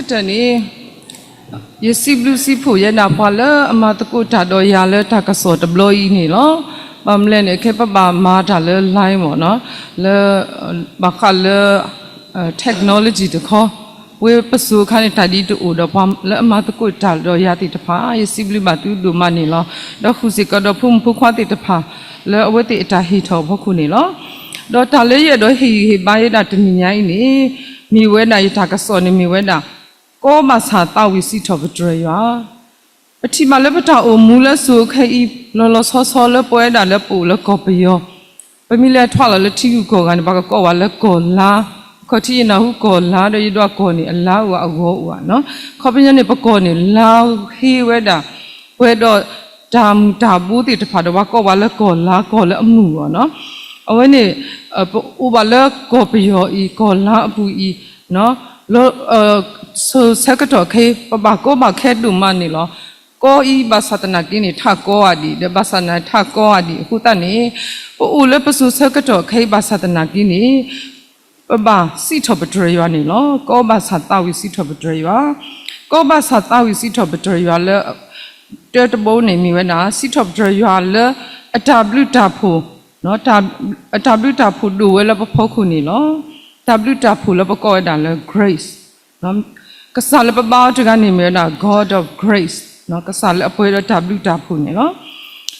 တၢ်န့ၣ် ယစံးဘျုးစံးဖှိၣ်ယဲဒၣ်ပှၤလၢအမၤသကိးတၢ်ဒီးယၤလၢတၢ်ကစီၣ်တဘျီအံၤန့ၣ်လီၤ. ဘၣ်မနုၤလဲၣ်န့ၣ် ခဲပဘၣ်မၤတၢ်လၢ line မ့ၢ်နီၤ, လၢ ဘၣ်ဃးလၢ technology တခီ, ဝဲပစိၤအခါန့ၣ် တၢ်ဒ်တအိၣ်ဒီးပှၤလၢအမၤသကိးတၢ်ဒီးယၤသ့ၣ်တဖၣ် ယစံးဘျုးဘၣ်သုဒိၣ်မးန့ၣ်လီၤ. ဒီးဃုာ်စ့ၢ်ကီးဒီးဖိမုၣ်ဖိခွါသ့ၣ်တဖၣ် လၢအဝဲသ့ၣ်အတၢ်ဟ့ၣ်ထီၣ်အဖီခိၣ်န့ၣ်လီၤ. ဒီးတၢ်လၢယအဲၣ်ဒိးဟ့ၣ်ဂံၢ်ဟ့ၣ်ဘါယဲဒၣ်တနံၤညါအံၤန့ၣ် မ့ၢ်ဝဲဒၣ်ယတၢ်ကစီၣ်န့ၣ် မ့ၢ်ဝဲဒၣ် ကီဘၣ်ဆၣ်သးဝံၣ်စံးထီၣ်ပတြၢၤယွၤ ပထံၣ်ဘၣ်လၢပတၢ်အိၣ်မူလၢစိၤခဲအံၤ လီၤလီၤဆီဆီလၢပဝဲဒၣ်လၢပအိၣ်လၢကီၢ်ပယီၤ, ပမ့ၢ်လဲၤထွဲလီၤလၢထံဂုၤကီၢ်ဂၤန့ၣ် ပကကိးဝဲလၢကီၢ်လါ, အခီၣ်ထံးယနၢ်ဟူကီၢ်လါ ဒီးယဒွးကီၢ်န့ၣ် အလါအိၣ်အဂီၤအိၣ်ဧါနီၤ, ခီပညီန့ၣ် ပကီၢ်န့ၣ် လါဟ့ဝဲဒၣ် ပှဲၤဒီးတၢ်မုၢ်တၢ်ဘိသ့ၣ်တဖၣ်ဒီး ပှၤကိးဝဲလၢကီၢ်လါ ကီၢ်လၢအမုာ်အဂီၢ်နီၤ, အဝဲန့ၣ် ပအိၣ်ဘၣ်လၢကီၢ်ပယီၤအံၤ ကီၢ်လါအပူၤအံၤ လၢ စိၤဆၢကတီၢ်ခဲအံၤ ပဘၣ်ကီဘၣ်ခဲဒိၣ်မးန့ၣ်လီၤ. ကီအံၤဘၣ်ဆၣ်သနာ်က့န့ၣ် ထးကီဧါဒံး ဒီးဘၣ်ဆၣ်သနာ်က့ထးကီဧါဒံးအဃိသတးန့ၣ် ပအိၣ်လၢပစိၤဆၢကတီၢ်ခဲအံၤဘၣ်ဆၣ်သနာ်က့န့ၣ် ပဘၣ်စံးထီၣ်ပတြၢၤယွၤန့ၣ်လီၤ. ကီဘၣ်ဆၣ်သးဝံၣ်စံးထီၣ်ပတြၢၤယွၤ, ကီဘၣ်ဆၣ်သးဝံၣ်စံးထီၣ်ပတြၢၤယွၤလၢ တၢတဘိန့ၣ် မ့ၢ်ဝဲဒၣ် စံးထီၣ်ပတြၢၤယွၤလၢအတၢ်ဘျုးတၢ်ဖှိၣ် အတၢ်ဘျုးတၢ်ဖှိၣ်ဒိၣ်ဝဲလၢပဖီခိၣ်န့ၣ်လီၤ. တၢ်ဘျုးတၢ်ဖှိၣ်လၢပကိးဝဲဒၣ်လၢ grace ကစၢ်လၢပဘါအီၤတဂၤန့ၣ်မ့ၢ်ဝဲဒၣ် God of grace ကစၢ်လၢအပှဲၤဒီးတၢ်ဘျုးတၢ်ဖှိၣ်န့ၣ်လီၤ.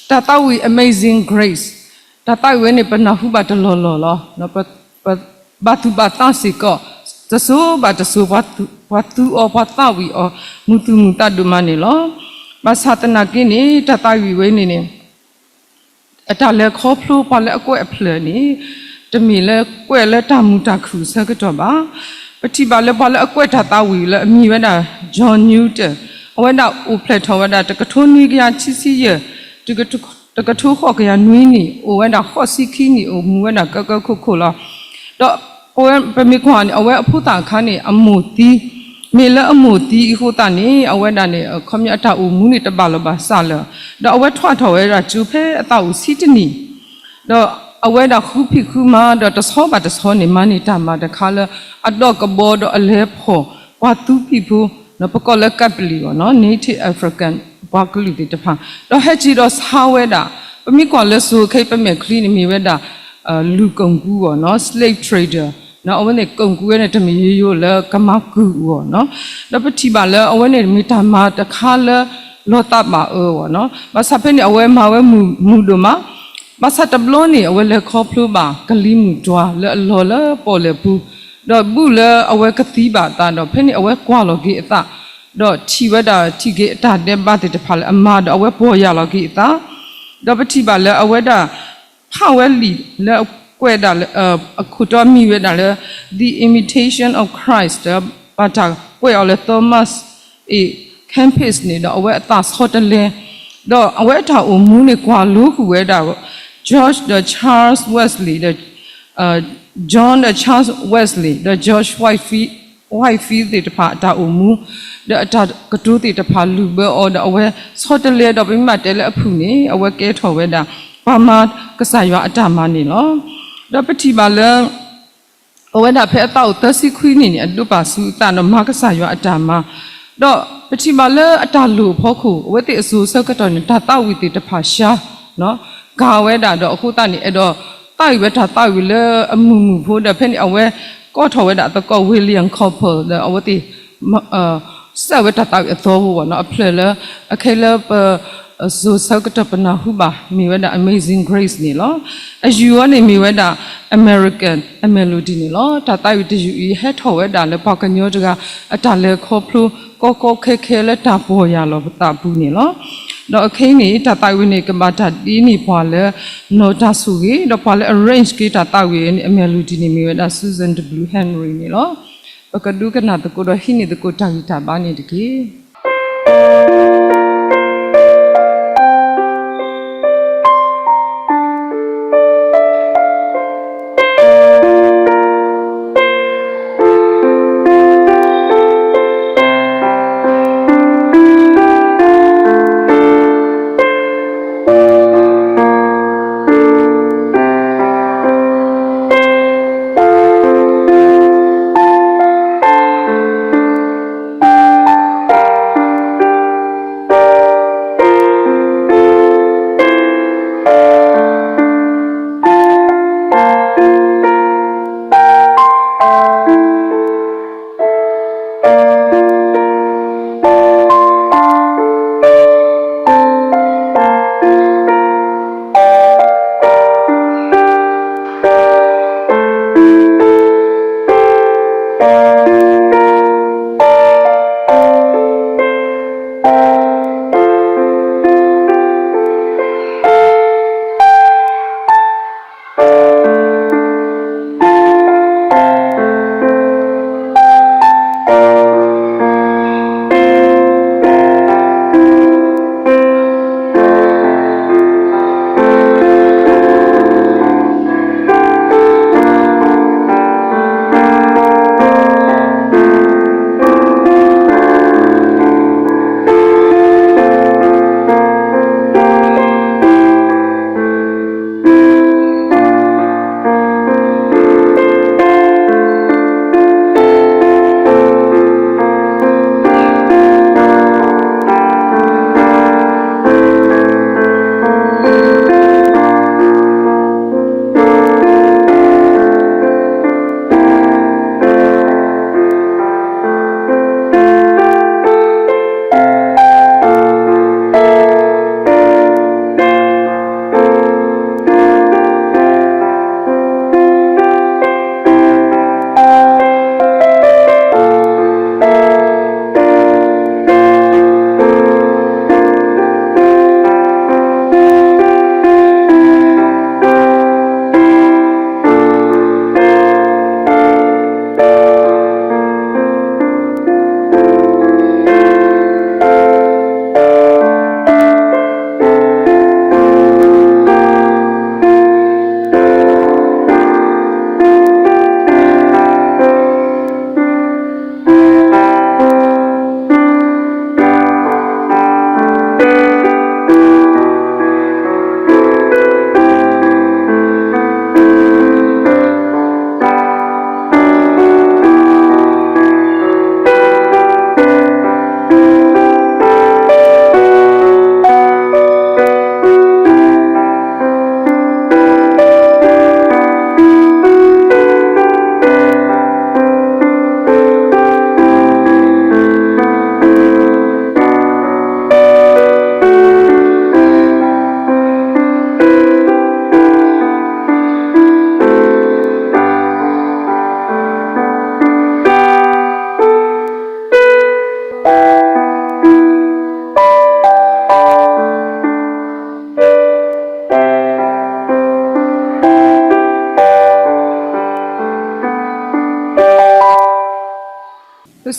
တၢ်သးဝံၣ် amazing grace တၢ်သးဝံၣ်ဝဲန့ၣ် ပနၢ်ဟူဘၣ်တလီၢ်လီၢ်လီၤ. ပဘၣ်သူၣ်ဘၣ်သးစ့ၢ်ကီး တစိၤဘၣ်တစိၤ ပှၤသူအီၤ ပှၤသးဝံၣ်အီၤ မုာ်သူၣ်မုာ်သးဒိၣ်မးန့ၣ်လီၤ. ဘၣ်ဆၣ်သနာ်က့န့ၣ် တၢ်သးဝံၣ်ဝဲန့ၣ်န့ၣ် အတၢ်လဲၤခီဖျိပှၤလၢအကွဲးအဖျၢၣ်န့ၣ် တမ့ၢ်လၢကွဲးလၢတၢ်မုာ်တၢ်ခုၣ်အဆၢကတီၢ်ဘၣ်. ပထံၣ်ဘၣ်လၢပှၤလၢအကွဲးတၢ်သးဝံၣ်လၢအမံၤဝဲဒၣ် John Newton အဝဲဒၣ်အိၣ်ဖျဲၣ်ထီၣ်ဝဲဒၣ် တကထိနွံကယၤခံဆံယဲၢ် တုၤတကထိဃိးကယၤနွံနံၣ် အိၣ်ဝဲဒၣ်ဃိးဆံခံနံၣ် အိၣ်မူဝဲဒၣ်ကၢကၢခိၣ်ခိၣ်လီၤ. ဒီးပဝဲပမ့ၢ်ကွၢ်န့ၣ် အဝဲအဖိသၣ်အခါန့ၣ် အမိၢ်သံ, မ့ၢ်လၢအမိၢ်သံအံၤအဃိသတးန့ၣ် အဝဲဒၣ်န့ၣ် ခီပညီအတၢ်အိၣ်မူန့ၣ်တဘၣ်လီၤဘၣ်စးလၢၤ, ဒီးအဝဲထွဲထီၣ်ဝဲဒၣ်ကၠိဖဲအသးအိၣ်ဆံတနံၣ် ဒီးအဝဲဒၣ်ဃုဖံးဃုမၤ ဒီးတဆီဘၣ်တဆီန့ၣ် မၤန့ၢ်တၢ်မၤတခါလၢ အဒီးကဘီဒီးအလဲၤဖီၣ် ပှၤသူဖံးဖိ ပကိးလၢကပလံၤအဂီၢ်နီၤ Native African ပှၤကလုာ်သ့ၣ်တဖၣ် ဒီးဟဲက့ၤဒီးဆါဝဲဒၣ် ပမ့ၢ်ကွၢ်လၢစိၤခဲအံၤ ပမဲာ်ချံန့ၣ်မ့ၢ်ဝဲဒၣ် လူၤကိာ်ကူအဂီၢ်နီၤ slave trader အဝဲန့ၣ်ကိာ်ကူဝဲန့ၣ် တမ့ၢ်ယိယိလၢကမၤကုၢ်အဂီၢ်နီၤ ဒီးပထံၣ်ဘၣ်လၢအဝဲန့ၣ်မ့ၢ်တၢ်မၤတခါလၢ လီၤသးဘၣ်အၢအဂီၢ်နီၤ ဘၣ်ဆၣ်ဖဲန့ၣ် အဝဲမၤဝဲမုာ်ဒိၣ်မး ဘၣ်ဆၣ်တဘျီန့ၣ် အဝဲလဲၤခီဖျိဘၣ်ကလံၤမုၢ်တွၤလၢအလီၤလၢပီၣ်လဲၣ်ပူၤ ဒီးဘူးလၢအဝဲကသံဘၣ်အသးဒီး ဖဲန့ၣ်အဝဲကွၢ်လီၤက့ၤအသး ဒီးထံၣ်ဝဲဒၣ်ထံၣ်က့ၤအတၢ်ဒဲးဘးသ့ၣ်တဖၣ်လၢအမၤဒီးအဝဲပီၢ်ယၢ်လီၤက့ၤအသး ဒီးပထံၣ်ဘၣ်လၢအဝဲဒၣ် ဖးဝဲလံာ်လၢအကွဲးဒၣ်လၢ အခိၣ်တီမံၤဝဲဒၣ်လၢ The Imitation of Christ ဒီးဘၣ်တၢ်ကွဲးအီၤလၢ Thomas A Kempis န့ၣ်ဒီးအဝဲအသးဆီတလဲ ဒီးအဝဲအတၢ်အိၣ်မူန့ၣ်ကွၢ်လိဃုာ်ဝဲဒၣ် George ဒီး Charles Wesley ဒီး John ဒီး Charles Wesley ဒီး George Whitefield သ့ၣ်တဖၣ်အတၢ်အိၣ်မူ ဒီးအတၢ်ကတိၤသ့ၣ်တဖၣ်လုၢ်ဘၢအီၤဒီးအဝဲဆီတလဲဒီးပမ့ၢ်တဲလၢအဖုၣ်န့ၣ် အဝဲကဲထီၣ်ဝဲဒၣ် ပှၤမၤကစၢ်ယွၤအတၢ်မၤန့ၣ်လီၤ. ဒီးပထံၣ်ဘၣ်လၢ အဝဲဒၣ်ဖဲအသးအိၣ်သၢဆံခွံနံၣ်န့ၣ် အဒိးပာ်ဆူအသးဒီးမၤကစၢ်ယွၤအတၢ်မၤ ဒီးပထံၣ်ဘၣ်လၢအတၢ်လိၣ်အဖီခိၣ် အဝဲသ့ၣ်အစိၤဆၢကတီၢ်န့ၣ် တၢ်သးဝံၣ်သ့ၣ်တဖၣ်ဆှါ ကၤဝဲဒၣ်ဒီးအဃိသတးန့ၣ် အဲၣ်ဒိးသးဝံၣ်ဝဲတၢ်သးဝံၣ်လၢအမုာ်မုာ်ဖိဒီးဖဲန့ၣ် အဝဲကိးထီၣ်ဝဲဒၣ်သကိး William Cowper ဒီးအဝဲသ့ၣ် စံးဝဲတၢ်သးဝံၣ်အသီဖိဘၣ်နီၤ အဖျၢၣ်လၢ အခဲလၢပ စိၤဆၢကတီၢ်ပနၢ်ဟူဘၣ် မ့ၢ်ဝဲဒၣ် Amazing Grace န့ၣ်လီၤ. အယုၢ်အီၤန့ၣ်မ့ၢ်ဝဲဒၣ် American အ melody န့ၣ်လီၤ. တၢ်သးဝံၣ်တယုၢ်အံၤ ဟဲထီၣ်ဝဲဒၣ်လၢပှၤကညီတဂၤ အတၢ်လဲၤခီဖျိ ကီကီခဲခဲလၢတၢ်ပီၢ်ယၢ်လီၤပသးပူၤန့ၣ်လီၤ. ဒီးအခဲအံၤန့ၣ် တၢ်သးဝံၣ်န့ၣ် ကဘၣ်တၢ်ဒ်န့ၣ်ပှၤလၢ နီၢ်တၢ်ဆိၣ်ဂ့ၤ ဒီးပှၤလၢအ arrange က့ၤတၢ်သးဝံၣ်န့ၣ် အ melody န့ၣ်မ့ၢ်ဝဲဒၣ် Susan W Henry န့ၣ်လီၤ. ပကဒိကနၣ်သကိးဒီးဟံးန့ၢ်သကိးတၢ်ဂံၢ်တၢ်ဘါန့ၣ်တက့ၢ်.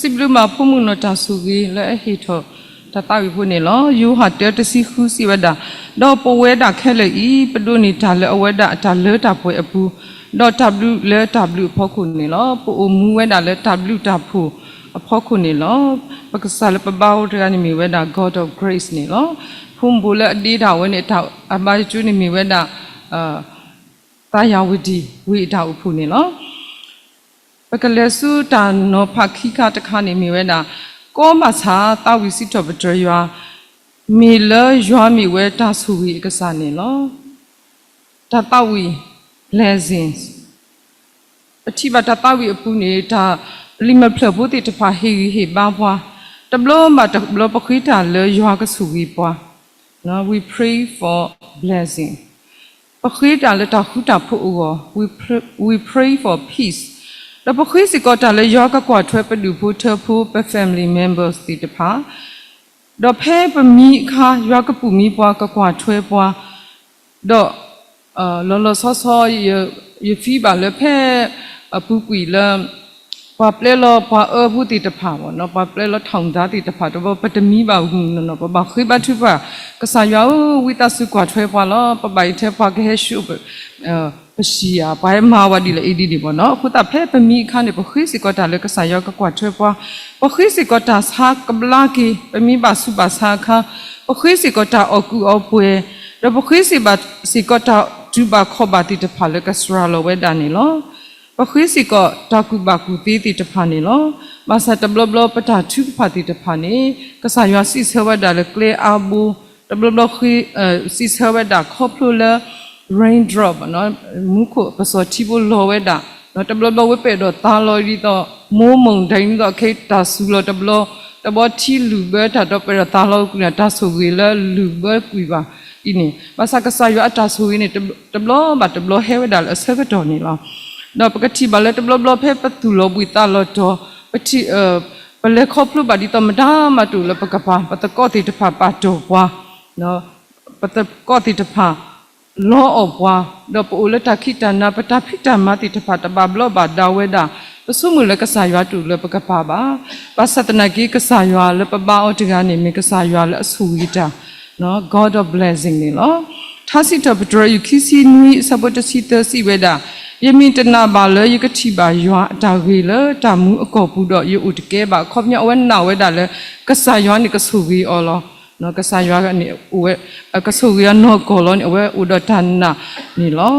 စံးဘျုးဘၣ်ဖိမုၣ်နီၢ်တၢ်ဆိၣ်ဂ့ၤလၢအဟ့ၣ်ထီၣ်တၢ်သးဝံၣ်ဖိန့ၣ်လီၤ. ယိၤဟၣ်တၢတဆံဃုစံးဝဲဒၣ်, ဒီးပဝဲဒၣ်ခဲလၢာ်အံၤ ပဒိးန့ၢ်တၢ်လၢအဝဲဒၣ်အတၢ်လၢတၢ်ပှဲၤအပူၤ, ဒီးတၢ်ဘျုးလၢတၢ်ဘျုးအဖီခိၣ်န့ၣ်လီၤ. ပအိၣ်မူဝဲဒၣ်လၢတၢ်ဘျုးတၢ်ဖှိၣ်အဖီခိၣ်န့ၣ်လီၤ. ပကစၢ်လၢပဘါအီၤတဂၤန့ၣ်မ့ၢ်ဝဲဒၣ် God of Grace န့ၣ်လီၤ. ဖိမုၣ်ဖိလၢအဒ့တၢ်ဝဲန့ၣ် အဘါယွၤကၠိန့ၣ်မ့ၢ်ဝဲဒၣ် သးယၤဝတံၢ်ဝ့ၢ်အတၢ်အိၣ်ဖှိၣ်န့ၣ်လီၤ. ပကလဲၤဆူတၢ်နီၤဖးခံခါတခါန့ၣ်မ့ၢ်ဝဲဒၣ် ကိးဘၣ်ဆၣ်သးဝံၣ်စံးထီၣ်ပတြၢၤယွၤ, မ့ၢ်လၢယွၤမ့ၢ်ဝဲတၢ်ဆိၣ်ဂ့ၤအကစၢ်န့ၣ်လီၤ. တၢ်သးဝံၣ် blessings ပထံၣ်ဘၣ်တၢ်သးဝံၣ်အပူၤန့ၣ် တၢ်ပလံာ်မဲာ်ဖျၢၣ်ဖိသ့ၣ်တဖၣ်ဟ့ၣ်ဂံၢ်ဟ့ၣ်ဘါပှၤ, တဘျီဘၣ်တဘျီပဃ့တၢ်လၢယွၤကဆိၣ်ဂ့ၤပှၤ, we pray for blessing. ပဃ့တၢ်လၢတၢ်ဃူတၢ်ဖိးအဂီၢ်, we pray for peace. ဒီးပဃ့စ့ၢ်ကီးတၢ်လၢယွၤကကွၢ်ထွဲပဒူၣ်ဖိထၢဖိ ပ family members သ့ၣ်တဖၣ်, ဒီးဖဲပမံအခါ ယွၤကပူၤမံပှၤ ကကွၢ်ထွဲပှၤ, ဒီး လီၤလီၤဆီဆီ ယ feel ဘၣ်လၢဖဲ အပူၤကွံာ်လၢ ပှၤပျဲလီၤပှၤအၢဖိသ့ၣ်တဖၣ်, ပှၤပျဲလီၤ ထောင်သား သ့ၣ်တဖၣ် တဘျီ ပတမံဘၣ်ဂုၢ်နီၢ်နီၢ် ပဘၣ်ဃ့ဘါထုကဖၣ် ကစၢ်ယွၤဧၢ, ဝံသးစူၤကွၢ်ထွဲပှၤလီၤ. ပဘၣ်အံၤထဲပှၤကဟဲ show ပ ပ ဆံးဧါ, ပှၤဟဲမၤဝဲဒ်လဲၣ်အံၤဒ်န့ၣ်ဘၣ်နီၢ်. အဃိသတးဖဲပမံအခါန့ၣ် ပဃ့စ့ၢ်ကီးတၢ်လၢကစၢ်ယွၤကကွၢ်ထွဲပှၤ, ပဃ့စ့ၢ်ကီးတၢ်ဆါကဘျါက့ၤ ပမံဘၣ်ဆူးဘၣ်ဆါအခါ, ပဃ့စ့ၢ်ကီးတၢ်အီၣ်ကူၣ်အီပှဲၤ, ဒီးပဃ့စ့ၢ်ကီးစ့ၢ်ကီးတၢ်တူၢ်ဘၣ်ခီၣ်ဘၣ်သ့ၣ်တဖၣ်လၢကစှၤလီၤဝဲဒၣ်န့ၣ်လီၤ. ပဃ့စ့ၢ်ကီးတၢ်ကူၣ်ဘၣ်ကူၣ်သ့သ့ၣ်တဖၣ်န့ၣ်လီၤ. ဘၣ်ဆၣ်တဘျီဘျီပတၢ်ထုကဖၣ်သ့ၣ်တဖၣ်န့ၣ် ကစၢ်ယွၤစံးဆၢဝဲဒၣ်လၢကျဲအါဘိ, တဘျီဘျီ စံးဆၢဝဲဒၣ်ခီဖျိလၢ raindrop မူခိၣ်ပစီၤထံဖိလီၤဝဲဒၣ်, တဘျီဘျီဝဲပအဲၣ်ဒိးသါလီၤဒ်သိး မိမုန်တိုင်း ဒ်သိးခဲအံၤတၢ်စူၤလီၤတဘျီ, တဘျီထံလုၢ်ဘၢတၢ်ဒီးပအဲၣ်ဒိးသါလီၤကွံာ်န့ၣ် တၢ်ဆိၣ်ဂ့ၤလၢလုၢ်ဘၢကွံာ်ဘၣ်အံၤန့ၣ်, ဘၣ်ဆၣ်ကစၢ်ယွၤအတၢ်ဆိၣ်ဂ့ၤန့ၣ် တဘျီဘၣ်တဘျီဟဲဝဲဒၣ်လၢအဆၢကတီၢ်န့ၣ်လီၤ. ဒီးပကထံၣ်ဘၣ်လၢတဘျီဘျီဖဲပသူၣ်လီၤဘှံးသးလီၤတီၤ, ပထံၣ် ပလဲၤခီဖျိဘၣ်ဒ်သိးမတၤမးတအိၣ်လၢပကပၤ, ပသကိးသ့ၣ်တဖၣ်ပာ်တီၢ်ပှၤ, ပသကိးသ့ၣ်တဖၣ် လီအီၣ်ပှၤ, ဒီးပအိၣ်လၢတၢ်ခံးတၢ်နၤ ပတၢ်ဖံးတၢ်မၤသ့ၣ်တဖၣ်တဘၣ်ဘျီးဘၣ်ဒါဝဲဒၣ်, ပဆိကမိၣ်လၢကစၢ်ယွၤတအိၣ်လၢပကပၤဘၣ်. ဘၣ်ဆၣ်သနာ်က့ ကစၢ်ယွၤလၢပဘါအီၤတဂၤန့ၣ် မ့ၢ်ကစၢ်ယွၤလၢအဆိၣ်ဂ့ၤတၢ်, God of blessing န့ၣ်လီၤ. ထါစံးထီၣ်ပတြၢၤ ယူၢ်ခံဆံနွံ အဆၢဖိတဆံသၢစံးဝဲဒၣ်, ယမ့ၢ်တနာ်ဘၣ်လၢယကထံၣ်ဘၣ်ယွၤအတၢ်ဂ့ၤလၢတၢ်မူအကီၢ်ပူၤဒီး ယအိၣ်တကဲဘၣ်. အခီပညီအဝဲနာ်ဝဲဒၣ်လၢ ကစၢ်ယွၤန့ၣ်ကဆိၣ်ဂ့ၤအီၤလီၤ. ကစၢ်ယွၤန့ၣ် အိၣ်ဝဲ ကဆိၣ်ဂ့ၤအနီၢ်ကီၢ်လီၤန့ၣ် အဝဲအိၣ်ဒီးတၢ်နာ်န့ၣ်လီၤ.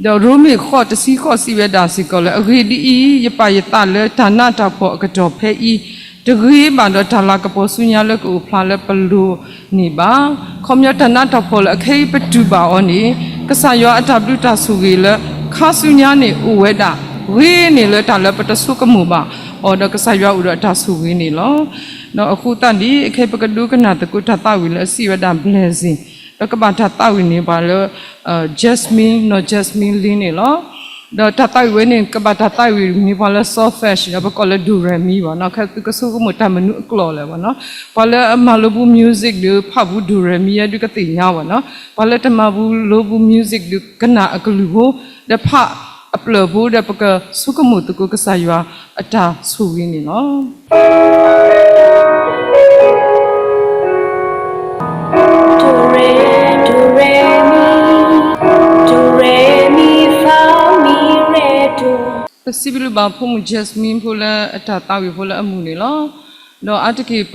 ဒီးရိမ့ၤဃိးတဆံဃိးစံးဝဲဒၣ်စ့ၢ်ကီးလၢ အဂ့ၢ်ဒ်အံၤ, ယပာ်ယသးလၢတၢ်နးတၢ်ဖှီၣ်အကတီၢ်ဖဲအံၤ တဂ့ၤဘၣ်ဒီးတၢ်လၤကပီၤဆူညါလၢကအိၣ်ဖျါလၢပလိၤန့ၣ်ဘၣ်. အခီပညီတၢ်နးတၢ်ဖှီၣ်လၢအခဲအံၤပတူၢ်ဘၣ်အီၤန့ၣ် ကစၢ်ယွၤအတၢ်ဘျုးတၢ်ဆိၣ်ဂ့ၤလၢ ခါဆူညါန့ၣ်အိၣ်ဝဲဒၣ် ဂ့ၤန့ၢ်လၢတၢ်လၢပတဆိကမိၣ်ဘၣ်အီၤဒီး ကစၢ်ယွၤအိၣ်ဒီးတၢ်ဆိၣ်ဂ့ၤန့ၣ်လီၤ. ဒီးအဃိသတးန့ၣ် အခဲအံၤပကဒိကနၣ်သကိးတၢ်သးဝံၣ်လၢအစံးဝဲဒၣ် blessing ဒီးကဘၣ်တၢ်သးဝံၣ်န့ၢ်ပှၤလၢ Jasmine နီၢ် Jasmine Lin န့ၣ်လီၤ. ဒီးတၢ်သးဝံၣ်ဝဲန့ၣ် ကဘၣ်တၢ်သးဝံၣ်န့ၢ်ပှၤလၢ solfege ဒီးပကိးလၢ do re mi ဘၣ်နီၤ. ခဲသုကဆိကမိၣ်တၢ်မနုၤအကျိာ်လဲၣ်ဘၣ်နီၤ. ပှၤလၢအမၤလိပူၤ music ဒီး ဖးပူၤ do re mi ယဲဒုးကသ့ၣ်ညါဘၣ်နီၤ. ပှၤလၢတမၤပူၤလိပူၤ music ဒီး ကနၣ်အကလုၢ်ဖိ ဒီးဖးအပျၢၢ်ဖိဒီး ပကဆိကမိၣ်သကိးကစၢ်ယွၤအတၢ်ဆိၣ်ဂ့ၤန့ၣ်လီၤ. ပစံးဘျုးဘၣ်ဖိမုၣ် Jasmine ဖိလၢအတၢ်သးဝံၣ်ဖိလၢအမုာ်န့ၣ်လီၤ. ဒီးအါတက့ၢ်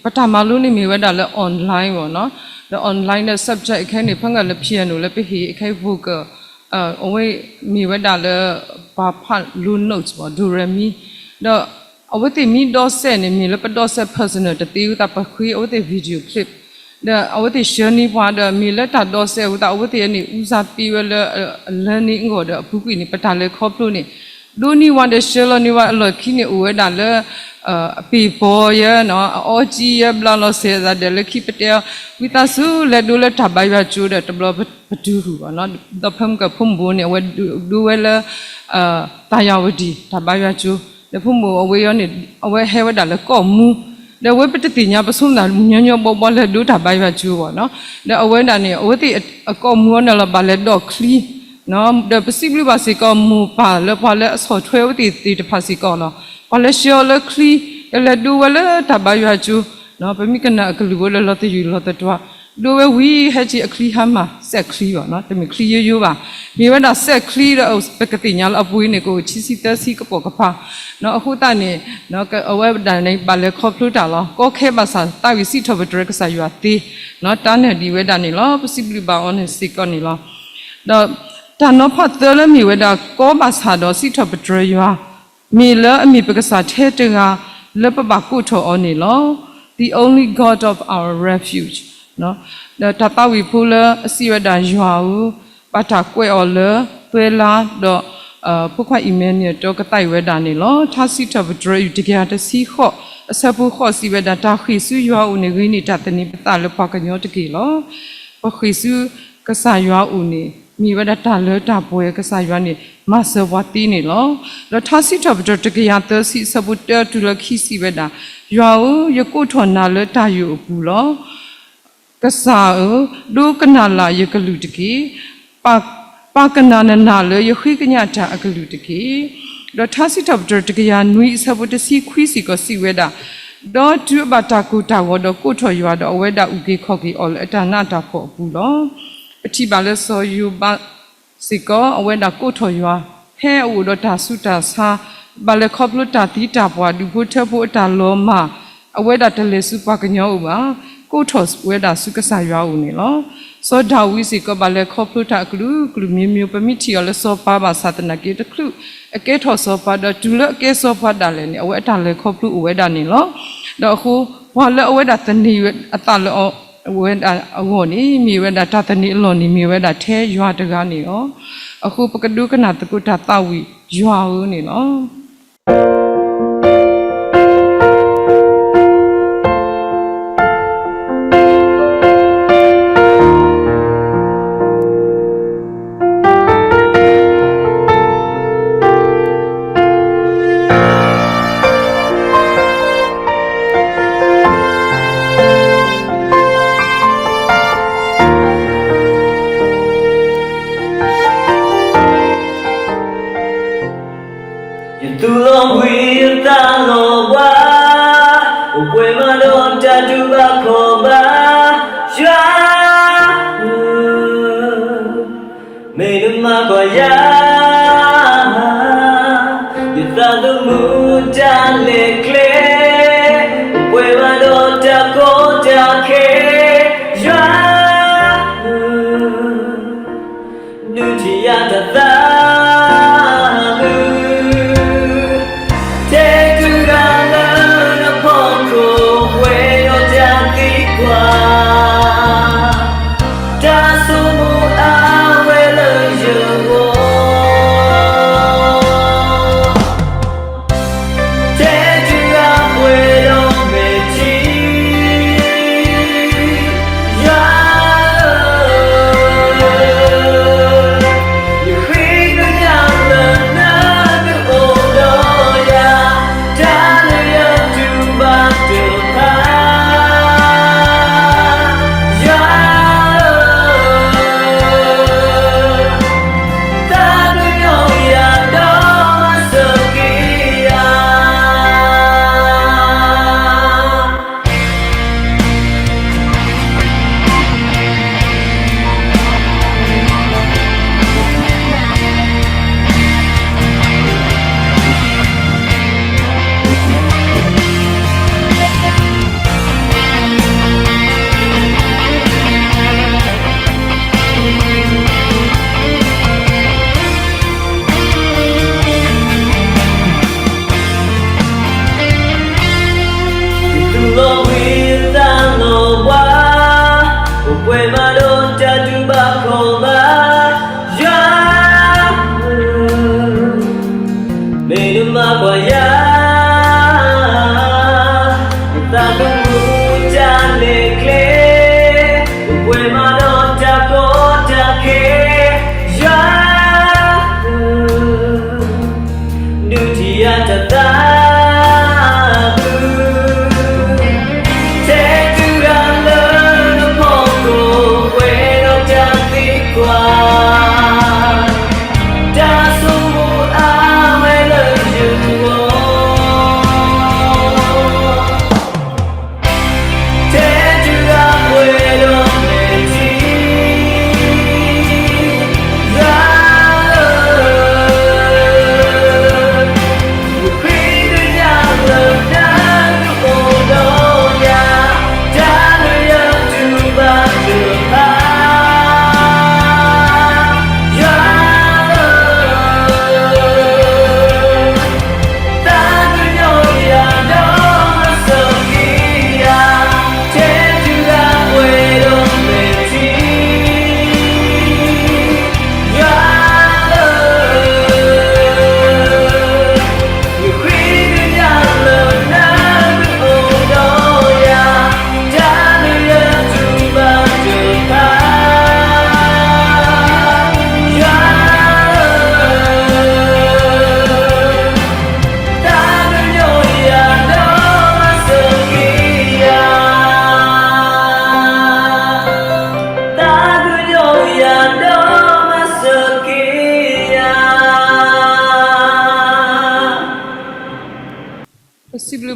ပတၢ်မၤလိန့ၣ်မ့ၢ်ဝဲဒၣ်လၢ online ဘၣ်နီၤ. ဒီး online ဒီး subject အခဲအံၤန့ၣ် ဖဲဂၤလၢ piano လၢပဟ့ၣ်အခဲအံၤ vocal အဝဲမ့ၢ်ဝဲဒၣ်လၢ ပှၤဖးလိ notes ဘၣ် do re mi ဒီးအဝဲသ့ၣ်မ့ၢ်ဒီစဲးန့ၣ် မ့ၢ်လၢပဒီစဲး personal တသ့ဝဲသတး ပဃ့အဝဲသ့ၣ် video clip ဒီးအဝဲသ့ၣ်ဆှၢန့ၢ်ပှၤဒီး မ့ၢ်လၢတၢ်ဒီစဲးအဃိသတး အဝဲသ့ၣ်န့ၣ် ဦးစားပေး ဝဲလၢ learning အဂီၢ်ဒီး အပူၤကွံာ်န့ၣ် ပတၢ်လဲၤခီဖျိန့ၣ် ဒိးန့ၢ်ဝဲဒီးဆှၢလီၤန့ၢ်ဝဲအလီၢ်ခံန့ၣ် အိၣ်ဝဲဒၣ်လၢ အပ့ၤပီၤယဲနီၤ အအီကံယဲ ဘျါလီၤစဲးသးဒီးလၢခံပတဲအီၤ ဝံသးစူၤလဲၤဒိလၢတၢ်ဘါယွၤကၠိဒီး တဘျီပတုၤဃုာ်ဘၣ်နီၤ. ဒီးဖဲမုၢ်ကဖိမုၣ်ဘိန့ၣ် အဝဲဒိဝဲလၢ သးယၤဝတံၢ် တၢ်ဘါယွၤကၠိ ဒီးဖိမုၣ်အဝဲအံၤန့ၣ် အဝဲဟဲဝဲဒၣ်လၢကီၢ်မူ ဒီးအဝဲပတသ့ၣ်ညါ ပဆိကမိၣ်သး ညီညီဘီဘီ လဲၤဒိတၢ်ဘါယွၤကၠိဘၣ်နီၤ. ဒီးအဝဲဒၣ်န့ၣ် အဝဲသ့ၣ်အကီၢ်မူအီၤန့ၣ်လီၤ ဘၣ်လဲၤဒိးချံ ဒီးပစံးဘျုးဘၣ်စ့ၢ်ကီး မိၢ်ပၢ်လၢပှၤလၢအဆီၣ်ထွဲအဝဲသ့ၣ်သ့ၣ်တဖၣ်စ့ၢ်ကီးလီၤ. ပှၤလဲၤဆှၢအီၤလၢချံ, လဲၤဒိဝဲလၢတၢ်ဘါယွၤကၠိ, ပမ့ၢ်ကနၣ်အကလုၢ်ဖိလၢလီၤသယုၢ်လီၤသတြီၤ, ဒိဝဲဝံၤ ဟဲက့ၤအချံဟါမၢ် စဲးချံဘၣ်, တမ့ၢ်ချံယိယိဘၣ်, မ့ၢ်ဝဲဒၣ်စဲးချံဒီး ပကသ့ၣ်ညါလၢအပူၤအံၤန့ၣ် ကအိၣ်ဆံဆံသၢဆံကပိာ်ကပၤ, အဃိသတးန့ၣ် အဝဲဒၣ်န့ၣ် ဘၣ်လဲၤခီဖျိတၢ်လီၤ. ကီခဲဘၣ်ဆၣ် သးဝံၣ်စံးထီၣ်ပတြၢၤကစၢ်ယွၤသ့, တၢ်နၢၤဒံးဝဲဒၣ်န့ၣ်လီၤ. ပစံးဘျုးဘၣ်အီၤန့ၣ်စ့ၢ်ကီးန့ၣ်လီၤ. ဒီးတၢ်နီၤဖးသၢလၢမ့ၢ်ဝဲဒၣ် ကီဘၣ်ဆၣ်ဒီးစံးထီၣ်ပတြၢၤယွၤ မ့ၢ်လၢအမ့ၢ်ပကစၢ်ထဲတဂၤလၢပဘၣ်ကိးထီၣ်အီၤန့ၣ်လီၤ. The only God of our refuge. ဒီးတၢ်သးဝံၣ်ဖိလၢအစံးဝဲဒၣ် ယွၤဧၢ, ဘၣ်တၢ်ကွဲးအီၤလၢ သွဲလါ ဒီး ဖိခွါအံၣ်မဲနံၤအတီကသးဝံၣ်ဝဲဒၣ်န့ၣ်လီၤ. ထါစံးထီၣ်ပတြၢၤ ယူၢ်တကယၤတဆံဃိး အဆၢဖိဃိးစံးဝဲဒၣ် တၢ်ဃ့ၢ်ဆူယွၤအအိၣ်န့ၣ် ဂ့ၤန့ၢ်တၢ်သန့ၤပသးလၢပှၤကညီတက့ၢ်လီၤ. ပဃ့ၢ်ဆူကစၢ်ယွၤအအိၣ်န့ၣ် မ့ၢ်ဝဲဒၣ်တၢ်လၢတၢ်ပှဲၤ ကစၢ်ယွၤန့ၣ် မၤစၢၤပှၤသ့န့ၣ်လီၤ. ဒီးထါစံးထီၣ်ပတြၢၤ တကယၤသၢဆံ အဆၢဖိတၢတုၤလၢခံစံးဝဲဒၣ်, ယွၤဧၢ, ယကိးထီၣ်နၤလၢတၢ်ယိာ်အပူၤလီၤ. ကစၢ်ဧၢ, ဒိကနၣ်လၢ်ယကလုၢ်တက့ၢ်. ပာ်ကနၣ်နနၢ်လၢယဃ့ကညးတၢ်အကလုၢ်တက့ၢ်. ဒီးထါစံးထီၣ်ပတြၢၤ တကယၤနွံ အဆၢဖိတဆံခွံစ့ၢ်ကီးစံးဝဲဒၣ်, ဒီးတုၤအဘၣ်တၢ်ကိၢ်တၢ်ဂီၤဒီးကိးထီၣ်ယွၤဒီး အဝဲဒၣ်အုၣ်က့ၤခီၣ်က့ၤအီၤလၢအတၢ်နးတၢ်ဖှီၣ်အပူၤလီၤ. ပထံၣ်ဘၣ်လၢစီၤယိၤဘး စ့ၢ်ကီး အဝဲဒၣ်ကိးထီၣ်ယွၤ, ဖဲအအိၣ်ဒီးတၢ်ဆူးတၢ်ဆါ, ဘၣ်လဲၤခီဖျိတၢ်သံတၢ်ပှၢ် ဒူၣ်ဖိထၢဖိအတၢ်လီၤမၢ်, အဝဲဒၣ်တလဲၤဆူပှၤကညီအအိၣ်ဘၣ်, ကိးထီၣ်ဝဲဒၣ်ဆူကစၢ်ယွၤအအိၣ်န့ၣ်လီၤ. စီၤဒၤဝံးစ့ၢ်ကီး ဘၣ်လဲၤခီဖျိတၢ်အကလုာ်ကလုာ်မံၤမံၤ, ပမ့ၢ်ထံၣ်အီၤလၢစီၤပၤဘၣ်ဆၣ်သနာ်က့ တချုးအကဲထီၣ်စီၤပၤဒီး တုၤလၢအကဲစီၤပၤဒၣ်လဲာ်န့ၣ် အဝဲအတၢ်လဲၤခီဖျိအိၣ်ဝဲဒၣ်န့ၣ်လီၤ. ဒီးအဃိ ပှၤလၢအဝဲဒၣ်သန့ၤအသးလၢအဝဲဒၣ်အဂီၢ်န့ၣ် မ့ၢ်ဝဲဒၣ်တၢ်သန့ၤအလီၢ်န့ၣ် မ့ၢ်ဝဲဒၣ်ထဲယွၤတဂၤန့ၣ်လီၤ. အဃိပကဒိကနၣ်သကိးတၢ်သးဝံၣ်ယွၤဧၢန့ၣ်လီၤ. ယသူၣ်လီၤဘှံး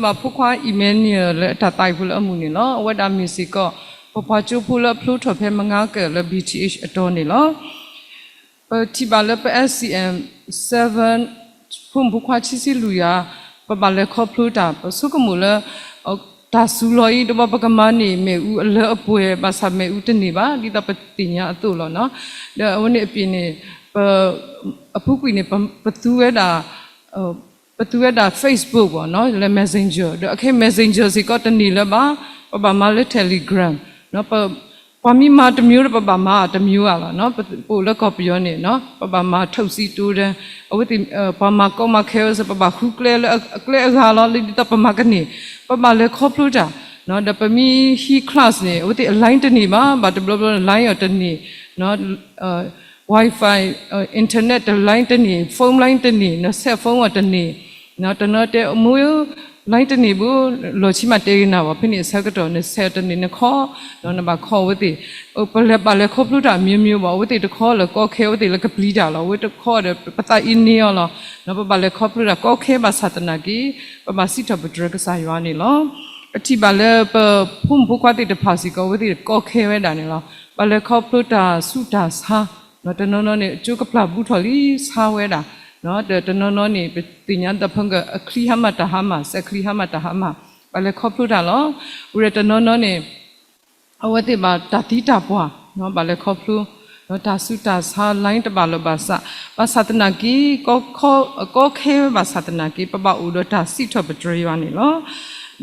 ဘၣ်ဖိခွါ Emmanuel လၢအတၢ်သးဝံၣ်ဖိလၢအမုာ်န့ၣ်လီၤ. အဝဲဒၣ်မ့ၢ်စ့ၢ်ကီး ပပှၤကၠိဖိလၢအဖျိထီၣ်ဖဲမုၢ်ဂၤကၢၣ်လၢ B T H အတီန့ၣ်လီၤ. ပထံၣ်ဘၣ်လၢပ S C M seven ဖိမုၣ်ဖိခွါခံဆံလွံၢ်ဂၤ ပဘၣ်လဲၤခီဖျိတၢ် ပဆိကမိၣ်လၢ တၢ်စူၤလီၤအံၤ တဘျီပကမၤန့ၢ်မ့ၣ်အူအလၢအပှဲၤ ဘၣ်ဆၣ်မ့ၣ်အူတန့ၢ်ဘၣ် ဒ်သိးပသ့ၣ်ညါအသိးလီၤ. ဒီးအဝဲန့ၣ်အပူၤန့ၣ် ပ အပူၤကွံာ်န့ၣ် ပ ပသူဝဲဒၣ် ပသူဝဲဒၣ် Facebook ဘၣ်နီၤ လၢ Messenger ဒီးခဲ Messenger စ့ၢ်ကီးတန့ၢ်လၢၤဘၣ် ပဘၣ်မၤလၢ Telegram ပှၤမ့ၢ်မၤတမံၤဒီး ပဘၣ်မၤတမံၤဧါလီၤ. ပအိၣ်လၢကီၢ်ပယီၤန့ၣ် ပဘၣ်မၤ ထုတ်စည်းတိုးတယ် အဝဲသ့ၣ် ပှၤမၤကီမၤခဲဝဲစ့ၢ် ပဘၣ်ဃုကျဲလၢအကျဲအဂၤလီၤ လၢဒ်သိးပမၤကန့ၢ် ပဘၣ်လဲၤခီဖျိတၢ် ဒီးပမ့ၢ်ဟံး class န့ၣ် အဝဲသ့ၣ်အ line တန့ၢ်ဘၣ် ဘၣ်တဘျီဘျီ line အီၤတန့ၢ် Wi-Fi internet တ line တန့ၢ် phone line တန့ၢ် န cell phone အီၤတန့ၢ် တနီၤတဲ အမိၢ် line တန့ၢ်ဘၣ် လီၢ်ခံမးတဲဂ့ၤနၤဘၣ် ဖဲန့ၣ်အဆၢကတီၢ် န cell တန့ၢ် နခီ နဘၣ်ခီအဝဲသ့ၣ် ပလဲၤဘၣ်လဲၤခီဖျိတၢ် မျိုးမျိုး ဘၣ် အဝဲသ့ၣ်တခီလၢကီခဲ အဝဲသ့ၣ်လၢကပျံၤတၢ်လီၤ အဝဲတခီဒီး ပသးအံၤန့ၢ်အီၤလီၤ. ပဘၣ်လဲၤခီဖျိတၢ်ကီခဲဘၣ်ဆၣ်သနာ်က့ ပဘၣ်စံးထီၣ်ပတြၢၤကစၢ်ယွၤန့ၣ်လီၤ. ပထံၣ်ဘၣ်လၢပဖိမုၣ်ဖိခွါသ့ၣ်တဖၣ်စ့ၢ်ကီး အဝဲသ့ၣ်ကီခဲဝဲဒၣ်န့ၣ်လီၤ. ဘၣ်လဲၤခီဖျိတၢ်ဆူးတၢ်ဆါ တနီၤနီၤန့ၣ် ကၠိကပျၢ်ဘူးထီၣ်လံဆါဝဲဒၣ် ဒီးတနီၤနီၤန့ၣ် ပသ့ၣ်ညါဒီးဖဲက အချံဟါမၢ်တၢ်ဟါမၢ် စဲးချံဟါမၢ်တၢ်ဟါမၢ် ဘၣ်လဲၤခီဖျိတၢ်လီၤ. အဝဲတနီၤနီၤန့ၣ် အဝဲသ့ၣ်ဘၣ်တၢ်သံတၢ်ပှၢ် ဘၣ်လဲၤခီဖျိ ဒီးတၢ်ဆူးတၢ်ဆါ line တဘၣ်လီၤဘၣ်ဆၣ် ဘၣ်ဆၣ်သနာ်က့ ကီခဲဝဲဘၣ်ဆၣ်သနာ်က့ ပဘၣ်အိၣ်ဒီးတၢ်စံးထီၣ်ပတြၢၤယွၤန့ၣ်လီၤ.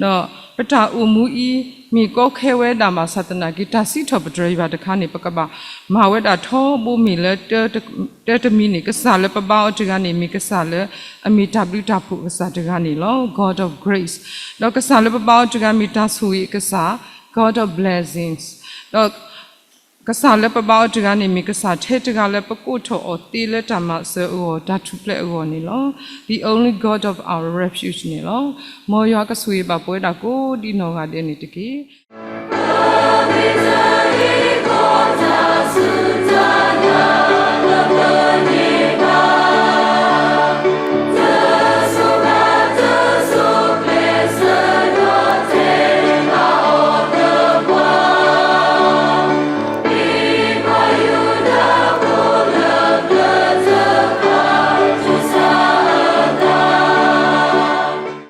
ဒီးပတၢ်အိၣ်မူအံၤ မ့ၢ်ကီခဲဝဲဒၣ်ဘၣ်ဆၣ်သနာ်က့ တၢ်စံးထီၣ်ပတြၢၤယွၤတခါန့ၣ် ပကဘၣ်မၤဝဲဒၣ်ထီဘိမ့ၢ်လၢ တၢတမံၤန့ၣ် ကစၢ်လၢပဘါအီၤတဂၤန့ၣ် မ့ၢ်ကစၢ်လၢအမ့ၢ်တၢ်ဘျုးတၢ်ဖှိၣ်ကစၢ်တဂၤန့ၣ်လီၤ. God of grace ဒီးကစၢ်လၢပဘါအီၤတဂၤမ့ၢ်တၢ်ဆိၣ်ဂ့ၤအကစၢ် God of blessings ဒီးကစၢ်လၢပဘါအီၤတဂၤန့ၣ် မ့ၢ်ကစၢ်ထဲတဂၤလၢပကိးထီၣ်အီၤသ့လၢတၢ်မၤစၢၤအဂီၢ် တၢ်ထူၣ်ဖျဲးအဂီၢ်န့ၣ်လီၤ. The only God of our refuge န့ၣ်လီၤ. မ်ယွၤကဆိၣ်ဂ့ၤဘၣ်ပဝဲဒၣ်ကိးဒ်နီၢ်ဂၤဒဲးန့ၣ်တက့ၢ်.